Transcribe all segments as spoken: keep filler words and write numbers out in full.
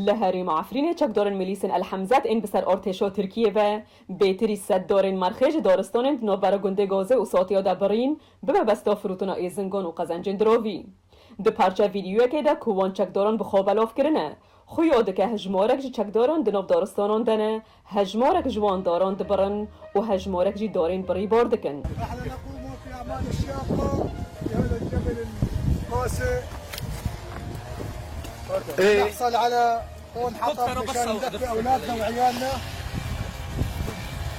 Li herêma Efrînê çekdarên milîsên El Hemzet ên bi ser artêşa Tirkiyê ve bêtirî sed darên merxê ji daristanên di navbera gundê Gazê û Satiya de birîn, bi mebesta firûtina êzingan û qezencên diravî. Di parça vîdyoyekê de ku wan çekdaran bi xwe belav kirine, xuya dike hejmarek ji çekdaran di nav daristanan de ne, hejmarek ji wan daran dibirin û hejmarek jî darên birî bar dikin. نحن نقوم في أعمال الشاقة في هذا الجبل القاسي. إيه. نحصل على طعم حطب مشان ندفي أولادنا وعيالنا.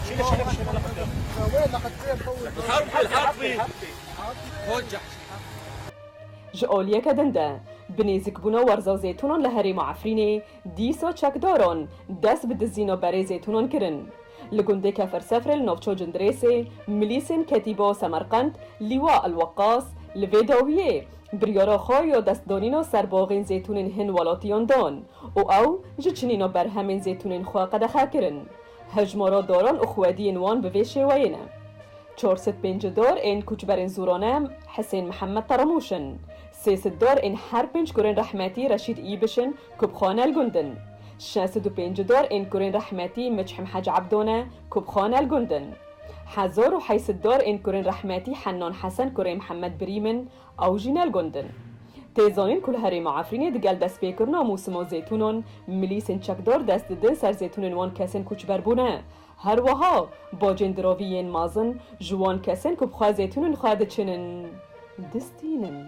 شيل، شيل، شيل، شيل. وين لقد فين طول؟ الحرب، الحرب. Ji aliyeke din de, bi nêzîkbûna werza zeytûnan li herêma Efrînê, dîsa çekdaran dest bi dizîna berê zeytûnan kirin. Li gundê Kefirsefrê li navça Cindirêsê, milîsên Ketîba Semerqend, Lîwa El Weqas, li vê dawiyê biryara xwe ya destdanîna ser baxên zeytûnên hin welatiyan dan û ew ji çinîna berhemên zeytûnên xwe qedexe kirin. Hejmara daran û xwediyên wan bi vê şêweyê ne. Çar sed pêncî dar ên koçberên zorane Hisên Mihemed Teremoş in. Sê sed dar ên her pênc kurên rehmetî Reşîd Îbiş in ku bi xwe ne li gund in. Şeş sed û pêncî dar ên kurên rehmetî Miçhim Hec Ebdo ne ku bi xwe ne li gund in. Hezar û heyt sed dar ên kurên rehmetî Hennan Hesen kurê Mihemed Birîm in, ew jî ne li gund in. Tê zanîn ku li herêma Efrînê digel destpêkirina mûsima zeytûnan milîsên çekdar dest didin ser zeytûnên wan kesên koçber bûne. Her wiha bacên diravî yên mezin ji wan kesên ku bi xwe zeytûnên xwe diçinin, distînin.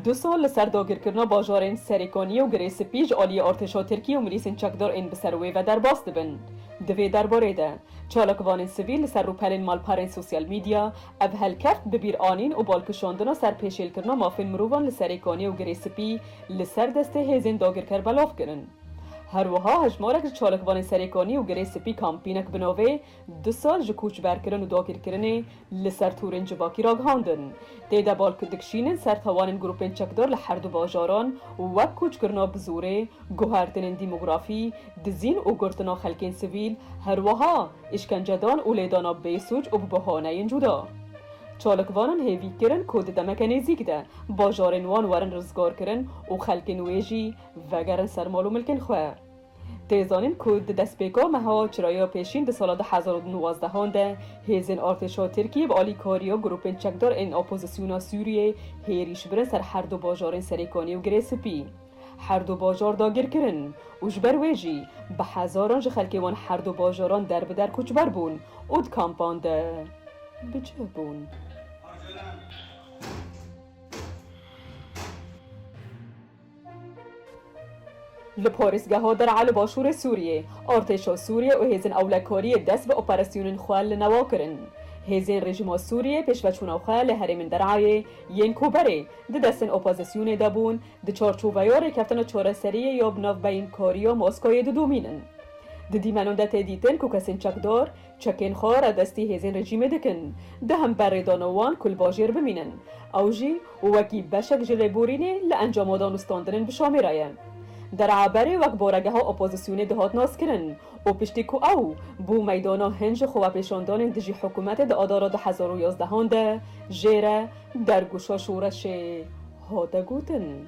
Du sal li ser dagirkirina bajarên Serêkaniyê û Girê Spî ji aliyê artêşa Tirkî û milîsên çekdar ên bi ser wê ve derbas dibin. Di vê derbarê de, çalakvanên sivîl li ser rûpelên malperên sosyal medya ev helkeft bi bîr anîn û balkişandina ser pêşêlkirina mafên mirovan li Serêkaniyê û Girê Spî li ser destê hêzên dagirker belav kirin. Her wiha hejmarek ji çalakvanên Serêkanî û Girê Spî kampînek bi navê Du sal ji koçberkirin û dagirkirinê li ser torên civakî ragihandin. Tê de bal dikişînin ser tawanên grûpên çekdar li her du bajaran, wek koçkirina bi zorê, guhertinên demografî, dizîn û girtina xelkên sivîl, her wiha îşkencedan û lêdana bêsûc û bi bahaneyên cuda. Çalakvanan hêvî kirin ku di demeke nêzîk de bajarên wan werin rizgarkirin û xelkên wê jî vegerin ser mal û milkên xwe. Tê zanîn ku di destpêka meha Çiraya Pêşîn di sala du hezar û nozdehan de hêzên artêşa Tirkiyê bi alîkariya grûpên çekdar ên opozisyona Sûriyê hêrîş birin ser her du bajarên Serêkanî û Girê Spî. Her du bajar dagir kirin û ji ber wê jî bi hezaran ji xelkê wan her du bajaran der bi der koçber bûn û di kampan de bi cih bûn. Li parêzgeha Der'a li başûrê Sûriyê, artêşa Sûriyê û hêzên ewlekariyê dest bi operasyonên xwe li newa kirin. Hêzên rejîma Sûriyê pêşveçûna xwe li herêmên Der'ayê yên ku berê di destên opozisyonê de bûn, di çarçoveya rêkeftina çareseriyê ya bi navbeynkariya Moskayê didomînin. Di dîmenan de tê dîtin ku kesên çekdar çekên xwe radestî hêzên rejîmê dikin, di hember rêdana wan ku li bajêr bimînin. Ew jî wekî beşek ji lêborînê li encama danûstandinên bi Şamê re ye. Der'a berê wek baregeha opozisyonê dihat naskirin û piştî ku ew bû meydana hin ji xwepêşandanên dijî hikûmetê di adara du hezar û yazdehan de jê re dergûşa şoreşê hate gotin.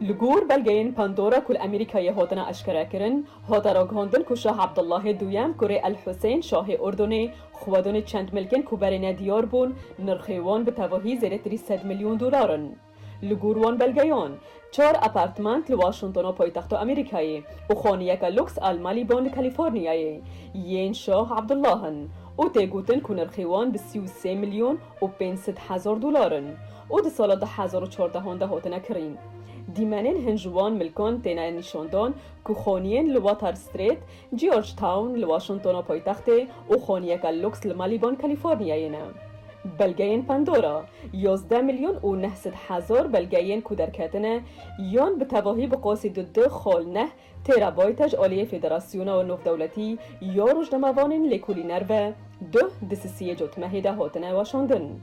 Li gor belgeyên Pandora ku li Amerîkayê hatine eşkerekirin, hate ragihandin ku Şah Abdullahê Duyem, kurê El Huseyn, şahê Urdunê, xwedonê çend milkên ku berê nediyar bûn, nirxê wan bi tevahî zêdetirî sed milyon dolar in. Li gor wan belgeyan, çar apartment li Washingtona paytexta Amerîkayê û xaniyeke luks a li Maliban li Kalîforniyayê yên Şah Abdullah in û tê gotin ku nirxê wan bi sî û sê milyon û pênc sed hezar dolar in û di sala du hezar û çardehan de hatine kirîn. Dîmenên hin ji wan milkan têne nîşandan ku xaniyên li Water Street, Georgetown li Washingtona paytextê û xaniyeke luks li Maliban Kalîforniyayê ne. Belgeyên Pandora, yazdeh milyon û neh sed hezar belgeyên ku derketine yan bi tevahî bi qasî du du xal neh terabayte ji aliyê Federasyona Navdewletî ya Rojnamevanên Lêkolîner ve duh di sisiyê Cotmehê de hatine weşandin.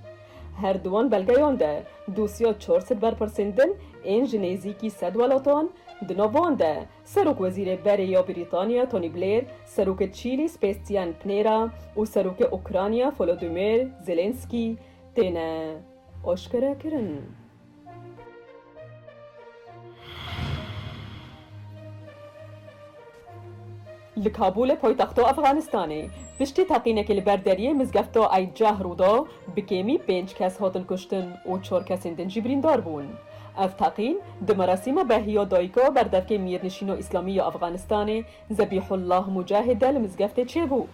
Her di wan belgeyan de dosya çar sed berpirsên din ên ji nêzîkî sed welatan Di nav wan de Serokwezîrê berê ya Brîtanya Tony Blair, Serokê Çîlî Sebastian Pinera û Serokê Ukrayna Volodymyr Zelensky têne aşkerekirin. Li Kabûlê paytexta Efxanistanê piştî teqînekê li ber deriyê mizgefta Eyd Ceh rû da, bi kêmî pênc kes hatin kuştin û çar kesên din jî birîndar bûn. Ev teqîn di merasîma behiya dayika berdevkê mîrnişîna Îslamî ya Efxanistanê Zebîhullah Mucahid de li mizgeftê çêbû.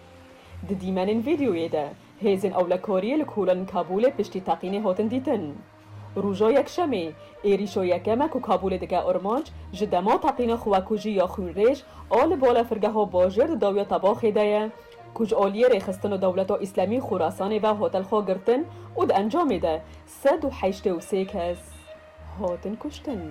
Di dîmenên vîdyoyê de hêzên ewlekariyê li kolanên Kabûlê piştî teqînê hatin dîtin. Roja Yekşemê, êrîşa yekem e ku Kabûlê dike armanc, ji dema teqîna xwekujî ya xwînrêj a li balafirgeha bajêr di dawiya Tebaxê de ye, ku ji aliyê rêxistina Dewleta Îslamî Xorasanê ve hate li xwe girtin û di encamê de sed û heştê û sê kes hatin kuştin.